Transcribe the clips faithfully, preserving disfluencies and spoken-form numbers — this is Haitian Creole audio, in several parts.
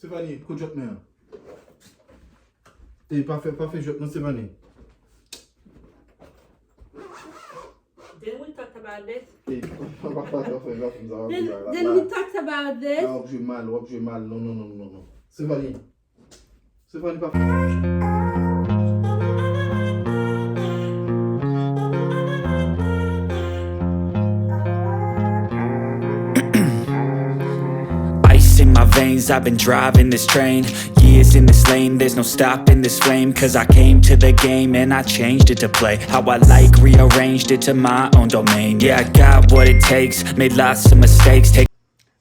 Stephanie, pran jwèt mwen an. Ey, pa fè, pa fè jwèt non, Stephanie. Then we talked about this. Ey, pa, pa, pa, pa fè jwèt konsa, w ap jwe mal. Then we talked about this. La, w ap jwe mal, w ap jwe mal. Non, non, non, non, non. Stephanie. Stephanie, pa fè. Ice in my veins, I've been driving this train. Years in this lane, there's no stopping this flame. Cause I came to the game and I changed it to play how I like, rearranged it to my own domain. Yeah, I got what it takes, made lots of mistakes. Take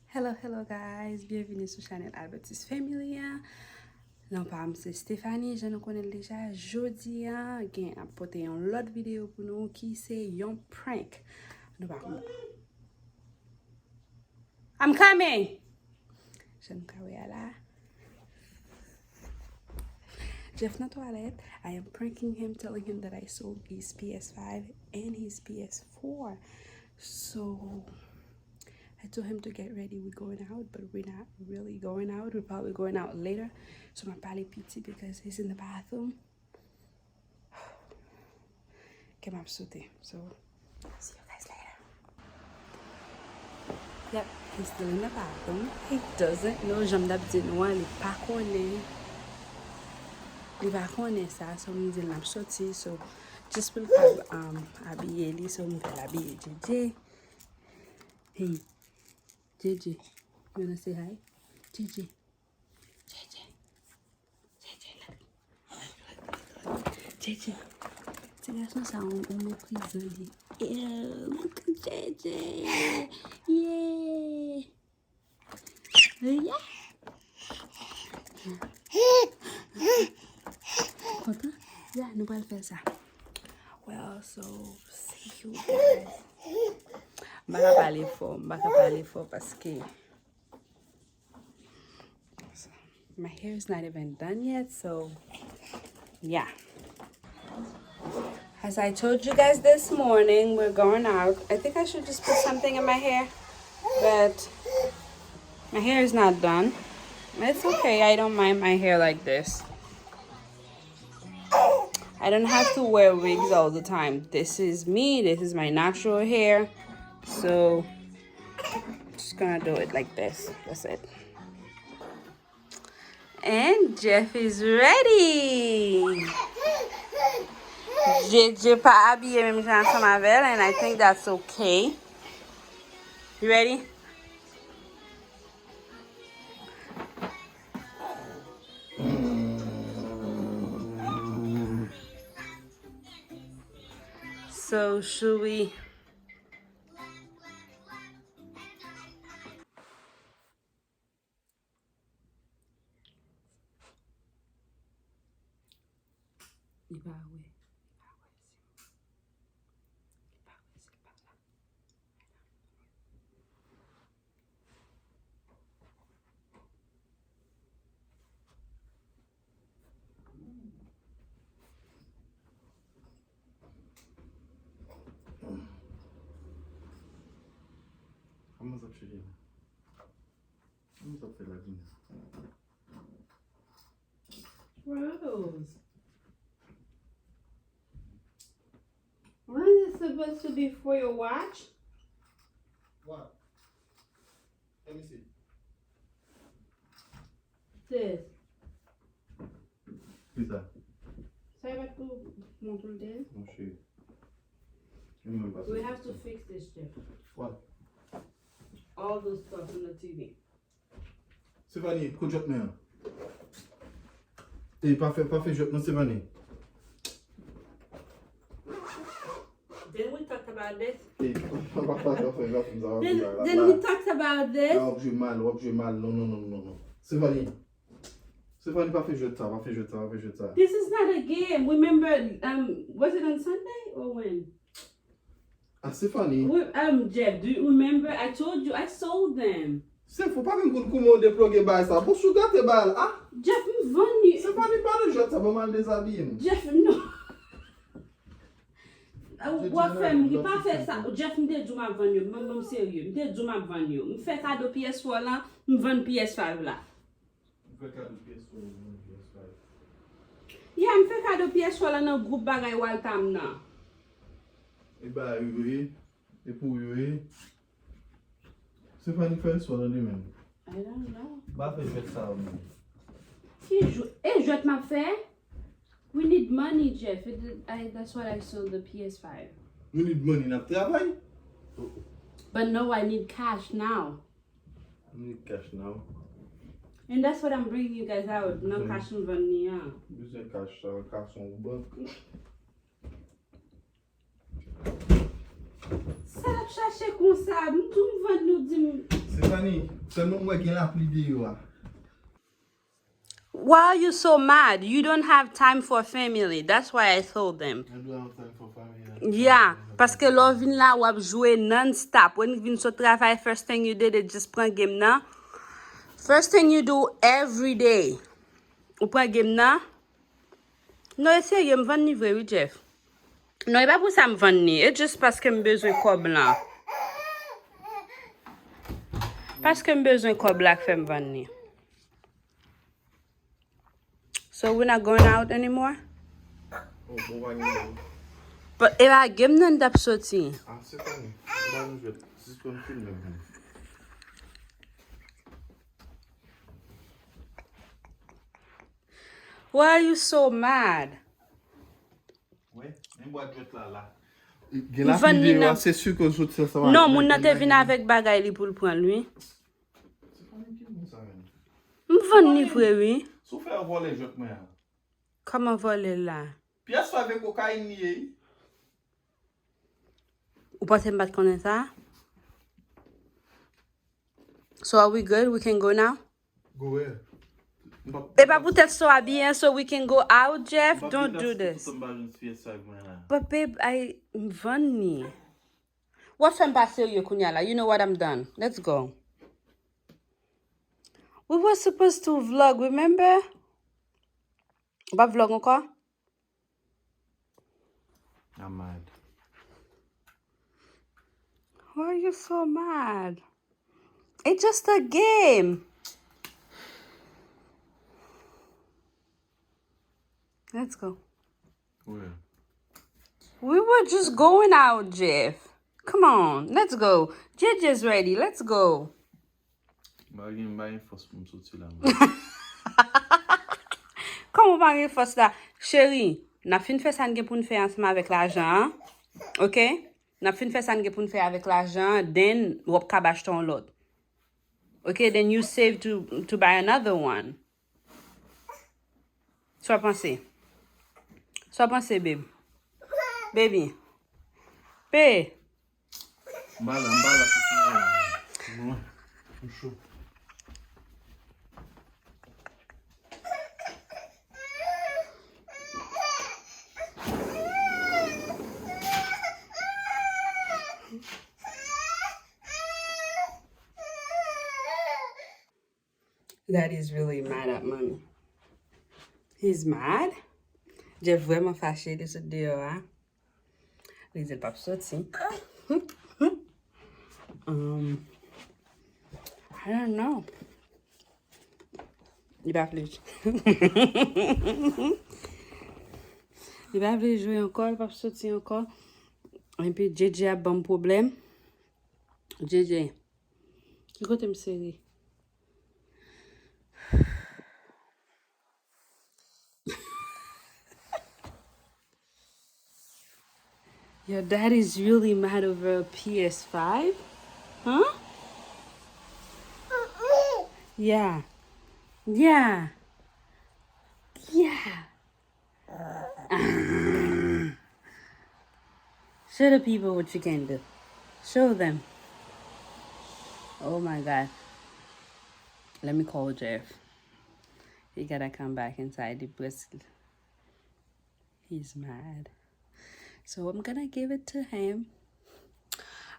Hello, hello guys, byenvini sou chanèl Albert's Family an. Non pa m se Stephanie, jan nou konnen l deja, jodi a gen ap pote yon lòt videyo pou nou ki se yon prank. Nou pa konn. I'm coming! Jan nou ka wè a la. Jeff nan twalèt. I am pranking him, telling him that I sold his P S five and his P S four. So I told him to get ready. We're going out, but we're not really going out. We're probably going out later. So m ap pale piti because he's in the bathroom. Kè m ap sote. So, see you guys later. Yep, he's still in the bathroom. He doesn't know. Jan m t ap di nou an, li pa konnen. Li pa konnen sa, so m di l n ap soti. So, just pou l ka um, abiye li, so m fè l abiye J J. Hey, J J, you wanna say hi? J J. J J. J J, look. J J. Ti gason sa, on, on meprizan li. Ew, look at J J. Yeah. Yeah. Kontan? Yeah, nou pral fè sa. Well, so, see you guys. M pa ka pale fò, m pa ka pale fò paske My hair is not even done yet, so yeah. As I told you guys this morning, we're going out. I think I should just put something in my hair, but my hair is not done. It's okay, I don't mind my hair like this. I don't have to wear wigs all the time. This is me, this is my natural hair. So, just gonna do it like this. That's it. And Jeff is ready. J J pa abiye menm jan ansanm avè l, and I think that's okay. You ready? So should we Li pa wè. Li pa wè si m. Li pa wè si l pa la. Kòman sa ap chire la? Kòman sa ap fè la vini? What are those? Wasn't it supposed to be for your watch? What? Let me see. Sis. Kisa? Sa e pa t pou montre l te ye? Monchè. Li menm pa We have to fix this, Jeff. What? All those stuff on the T V. Stephanie, pran jwèt mwen an. Ey, pa fè, pa fè jwèt non, Stephanie. Then we talked about this. Ey, pa, pa, pa, pa fè jwèt konsa, w ap Then, jwe mal. then we talked about this. La, w ap jwe mal, w ap jwe mal. Non, non, non, non, non. Stephanie. Stephanie, pa fè jwèt sa, pa fè jwèt sa, pa fè jwèt sa. This is not a game. Remember, um, was it on Sunday or when? Ah, Stephanie. We, um, Jeff, do you remember? I told you I sold them. Se fou, pa menm konn kouman w deploge bagay sa. Bon, si w gate bagay la, ah. Jeff, m vann yo. Stephanie, pa nan jwèt sa, ban m al dezabiye m. Jeff, non. W ap fè m ri, pa fè sa. Jeff, m te di w m ap vann yo. Ban m serye. M te di w m ap vann yo. M fè kado P S four lan, m vann P S five la. Fè kado P S four, ou jwenn P S five. Yeah, m fè kado P S four la nan gwoup bagay Waltham nan. E ba yo ye, e pou yo ye. Stephanie fè swa nan demen. I don't know. Ba fè jwèt sa yo menm. Ki jwèt? E jwèt m ap fè? We need money, Jeff. It, I, that's what I sold the P S five. We need money, n ap travay. But no, I need cash now. We need cash now. And that's what I'm bringing you guys out. Nan cash m vann li an. Bezwen cash sa, cash on bank. Sa l ap chache konsa? M tou m vann nou di m. Stephanie, sèlman m wè gen lapli deyò a. Why are you so mad? You don't have time for family. That's why I told them. I do have time for family. Yeah, paske lè w vin la, w ap jwe non-stop. When you vin sot travay, first thing you did is just pran game nan. First thing you do every day. Ou pran game nan. Non, e serye, m vann li vre, wi, Jeff. Non, e pa pou sa m vann li. E just paske m bezwen kòb lan. Paske m bezwen kòb la k fè m vann li. So we're not going out anymore? Oh, bon, pa gen. But e pa game nan n t ap soti. Ah, se pa nou. Ba nou jwèt. Sispann filme pou nou. Why are you so mad? Wè, men bwat jwèt la la. Gen lapli deyò a, se si ke w soti ansanm avèk. Non, moun nan te vin avèk bagay li pou l pran l, wi. Se pa menm ki moun sa menm. M vann li vre, wi. Si w fè yo vòlè jwèt mwen an. Kòman vòlè l la? Pyès sa avèk kokayin li ye, wi. Ou panse m pa t konnen sa? So are we good? We can go now? Go where? E pa poutèt so abiye, so we can go out, Jeff? Don't do this. But babe, I m vann li. W ap fè m pa serye kounye a la. You know what? I'm done. Let's go. We were supposed to vlog, remember? W ap vlog ankò? I'm mad. Why are you so mad? It's just a game. Let's go. Where? We were just going out, Jeff. Come on, let's go. J J is ready. Let's go. M pa gen, m pa gen fòs pou m soti la, mwen. Kòman w pa gen fòs la? Cheri, n ap fin fè sa n gen pou n fè ansanm avèk lajan an. Oke? N ap fin fè sa n gen pou n fè avèk lajan an, then w ap kab achte yon lòt. Oke? Then you save to, to buy another one. Sa w panse? Sa w panse, babe? Baby. Pe. M pa la, m pa la pou kounye a la. Mwen, m cho. Daddy is really mad at mommy. He's mad? Jeff vrèman fache, li sot deyò a. Li di l p ap soti. Um, I don't know. Li pa vle jwe. Li pa vle jwe ankò, li p ap soti ankò. Epi J J ap ban m pwoblèm. J J, ki kote m sere? Your dad is really mad over a P S five? Huh? Yeah. Yeah. Yeah. Show the people what you can do. Show them. Oh my God. Let me call Jeff. He gotta come back inside the bus. He's mad. So I'm gonna give it to him.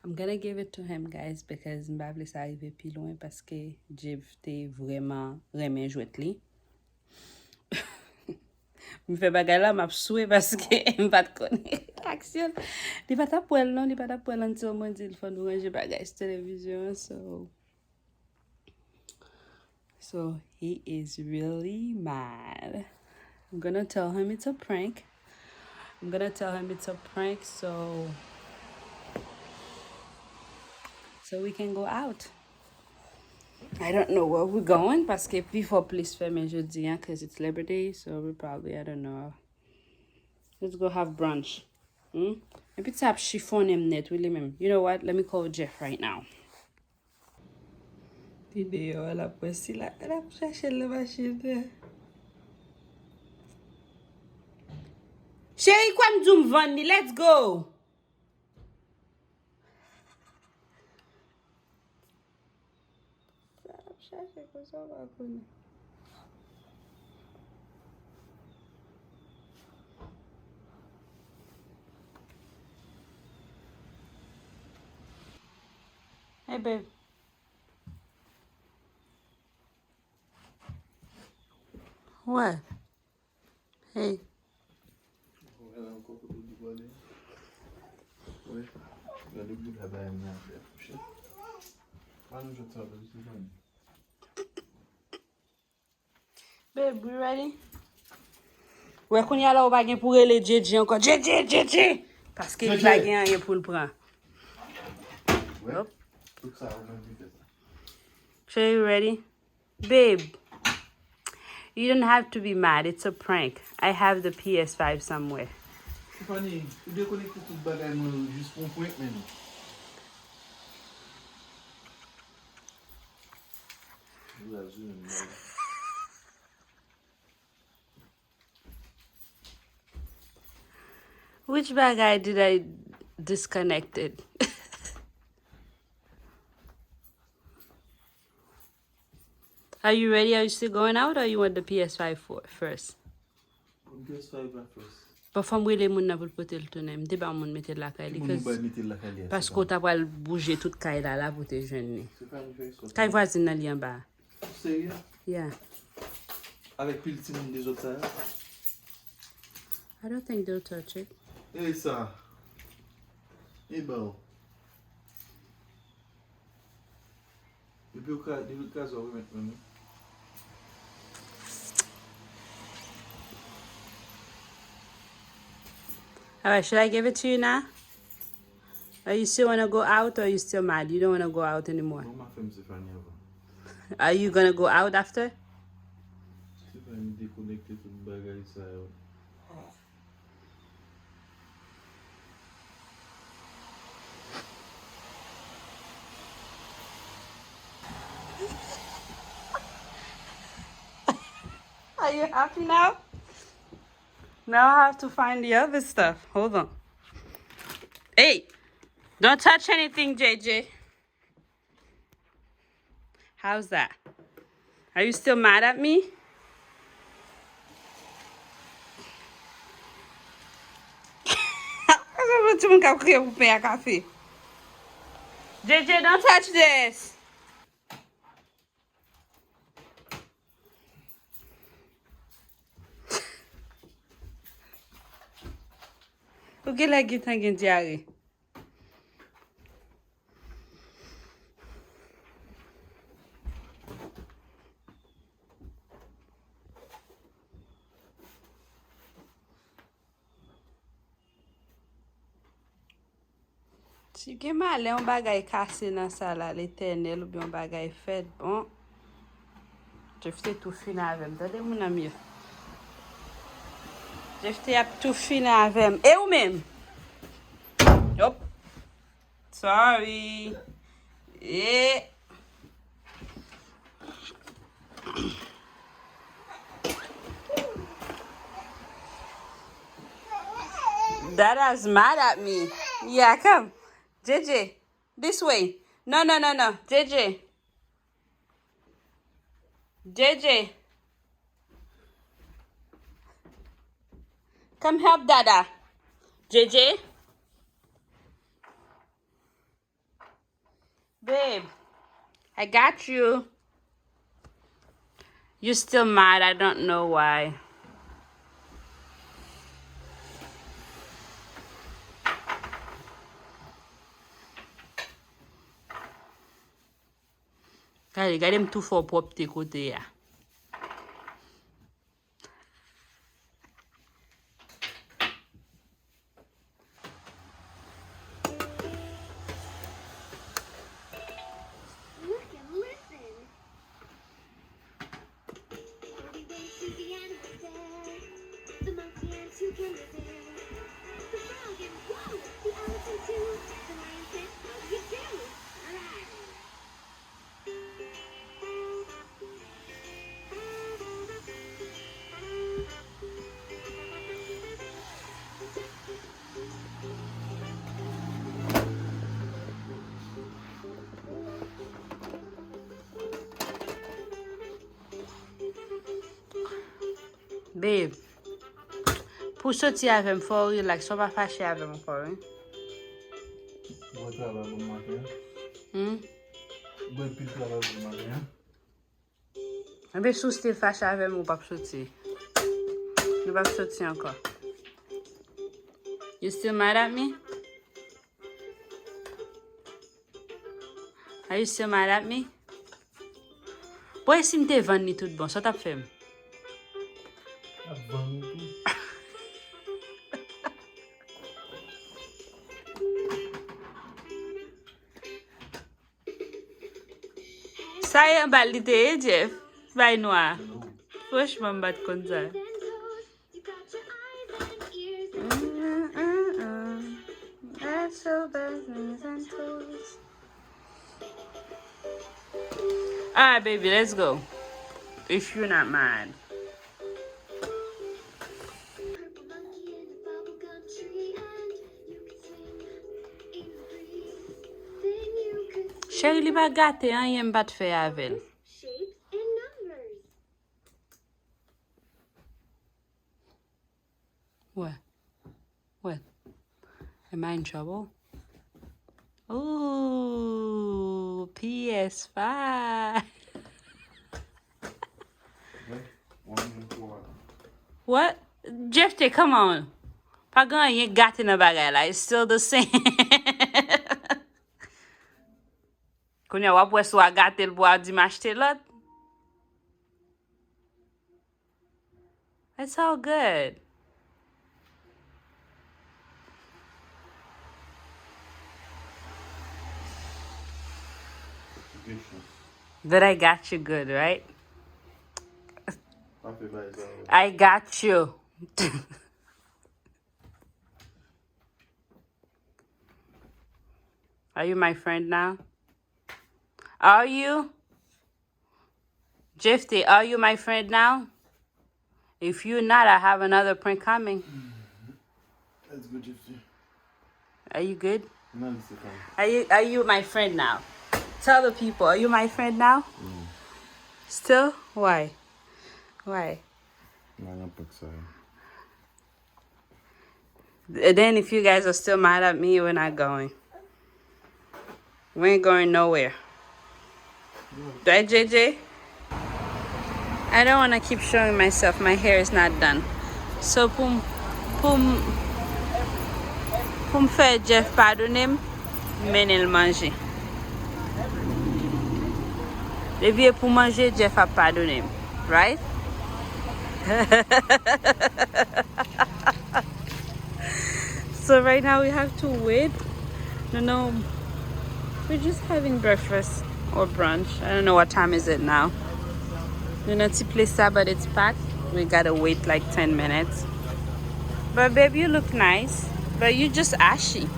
I'm gonna give it to him, guys, because m pa vle sa rive pi lwen paske Jeff te vrèman renmen jwèt li. M fè bagay la, m ap swe paske m pa t konnen reaksyon l. Li pa t ap wè l non, li pa t ap wè l until mwen di l fò nou ranje bagay sou televizyon an, so. So he is really mad. I'm gonna tell him it's a prank. I'm gonna tell him it's a prank so so we can go out. I don't know where we're going paske pi fò plis fèmen jodi a, cause it's Labor Day, so we probably, I don't know. Let's go have brunch. Hmm? Epi sa ap chifonnen m nèt, wi, li menm. You know what? Let me call Jeff right now. Li deyò a, l ap wè si la, l ap chache l nan machin nan. Cheri, kwè m di w m vann li, let's go! Sa l ap chache konsa, w pa konnen. Hey, babe. What? Hey. Wè la ankò kote w di pale. Wè. Gade bout la bay mwen ap fè kouche. Pa nou jwèt sa, baby, se fini. Babe, we ready? Wè, kounye a la ou pa gen pou rele J J ankò. J J, J J! Paske li pa gen anyen pou l pran. Wè. Hop. Tout sa ou menm ki fè sa. Cheri, you ready? Babe, you don't have to be mad. It's a prank. I have the P S five somewhere. Tiffany, ou dekonekte tout bagay mwen jis pou yon prank, men. Ou la zoom, man. Which bagay did I disconnected? Are you ready? Are you still going out or you want the P S five for, first? P S five la first. Bon, fò m rele moun nan pou l pote l tounen. M te ba moun mete l lakay li. Ki moun ou bay mete l lakay li a? Paske w ta pral bouje tout kay la, la pou te jwenn li. Se pa yon fè sòt. Kay vwazin nan li anba. Serye? Yeah. Avèk pil timoun dezòd sa yo? I don't think they'll touch it. E sa. E ba w. Depi w ka, depi w ka zò remèt mwen, non. Alright, should I give it to you now? Or you still wanna go out or you still mad? You don't wanna go out anymore? Bon, m ap fè m Tiffany avan. Are you gonna go out after? Tiffany dekonekte tout bagay sa yo. Are you happy now? Now I have to find the other stuff. Hold on. Hey, don't touch anything, J J. How's that? Are you still mad at me? Sa se yon timoun k ap kriye pou pen ak kafe. J J, don't touch this. Ou genlè gentan gen dyare. Si gen malè yon bagay kase nan sa la, Letènèl, oubyen yon bagay fèt, bon, Jeff te tou fini avè m. Tande moun nan m yo. Jeff te ap tou fini avè m. E ou menm? Hop. Sorry. E Dada's mad at me. Yeah, come. J J, this way. No, no, no, no. J J. J J. Come help Dada. J J. Babe, I got you. You still mad. I don't know why. Gade, gade m tou fè w pwòpte kote a. Look and listen. Everyone to the answer. The monkey and two kangaroos. The frog and whoa, the elephant too. The lion said, "How do you do?" Rawr. Babe, pou soti avè m, fò w relax, fò w pa fache avè m ankò, wi. Bon travay pou maten an. Hmm? Bon pil travay pou maten an. Enben, si w still fache avè m, ou p ap soti. Nou p ap soti ankò. You still mad at me? Are you still mad at me? Bon, e si m te vann li tout bon, sa w t ap fè m? Ap vann ou tou. Sa e anba l li te ye, Jeff? Bay nwa. Franchman, m pa t konn sa. Alright, baby, let's go. If you're not mad. Cheri, li pa gate anyen m pa t fè avè l. What? What? Am I in trouble? Ooh, P S five. What? Jeff T, come on. Pa gen anyen gate nan bagay la. It's still the same. Kounye a w ap wè si w a gate l pou w a di m achte lòt. It's all good. But I got you good, right? I got you. Are you my friend now? Are you? Jeff T, are you my friend now? If you're not, I have another prank coming. Let's go, Jeff T. Are you good? Are you, are you my friend now? Tell the people, are you my friend now? No. Still? Why? Why? Nan yon prank sa. And then if you guys are still mad at me, we're not going. We ain't going nowhere. Right, J J? I don't wanna keep showing myself. My hair is not done. So pou m, pou m, pou m fè Jeff padone m, mennen l manje. Depi e pou manje, Jeff ap padone m. Right? So right now we have to wait. No, no. We're just having breakfast or brunch. I don't know what time is it now. Nou nan ti plas sa, but it's packed. We gotta wait like ten minutes. But babe, you look nice. But you just ashy.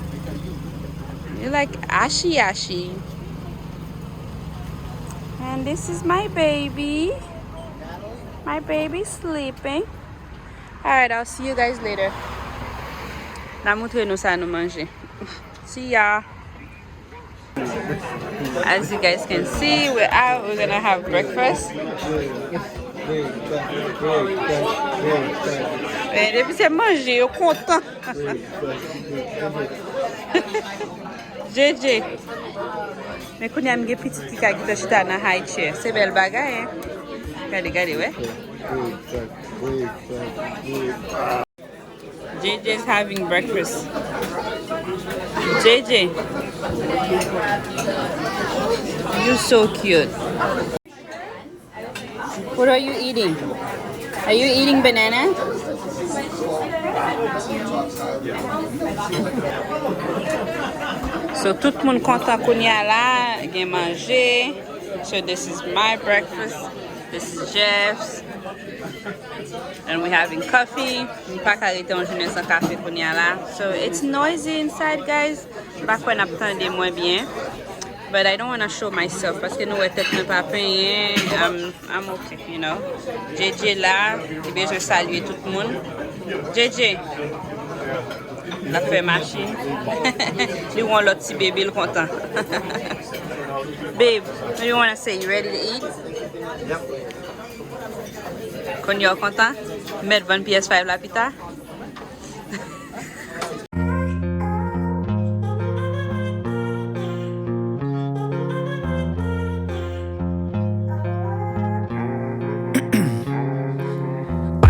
You like ashy ashy. And this is my baby. My baby sleeping. Alright, I'll see you guys later. N a montre nou sa nou manje. See ya. As you guys can see, we're out. We're gonna have breakfast. Men depi se manje, yo kontan. J J. Men kounye a m gen pitit ki ka gentan chita nan high chair. Se bèl bagay, hein? Gade, gade, wè. J J is having breakfast. J J. You're so cute. What are you eating? Are you eating banana? So, tout moun kontan kounye a la, gen manje. So, this is my breakfast. This is Jeff's. And we having coffee. M pa ka rete yon jounen san kafe kounye a la. So, it's noisy inside, guys. M pa kwè n ap tande mwen byen. But I don't wanna show myself paske nou wè tèt mwen pa penyen. I'm, I'm okay, you know. J J la, li bezwen salye tout moun. J J, l ap fè machin. Li wè yon lòt ti bebe, l kontan. Babe, what do you wanna say? You ready to eat? Kounye a w kontan? Mèt vann P S five la pita?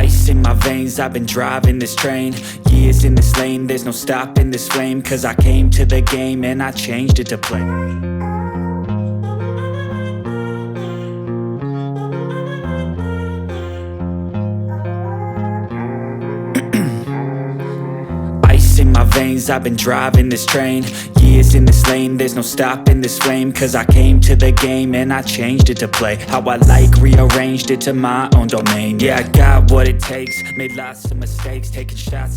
Ice in my veins, I've been driving this train. Years in this lane, there's no stopping this flame. Cause I came to the game and I changed it to play. Ice in my veins, I've been driving this train. Years in this lane, there's no stopping this flame. Cause I came to the game and I changed it to play. How I like, rearranged it to my own domain. Yeah, I got what it takes, made lots of mistakes, taking shots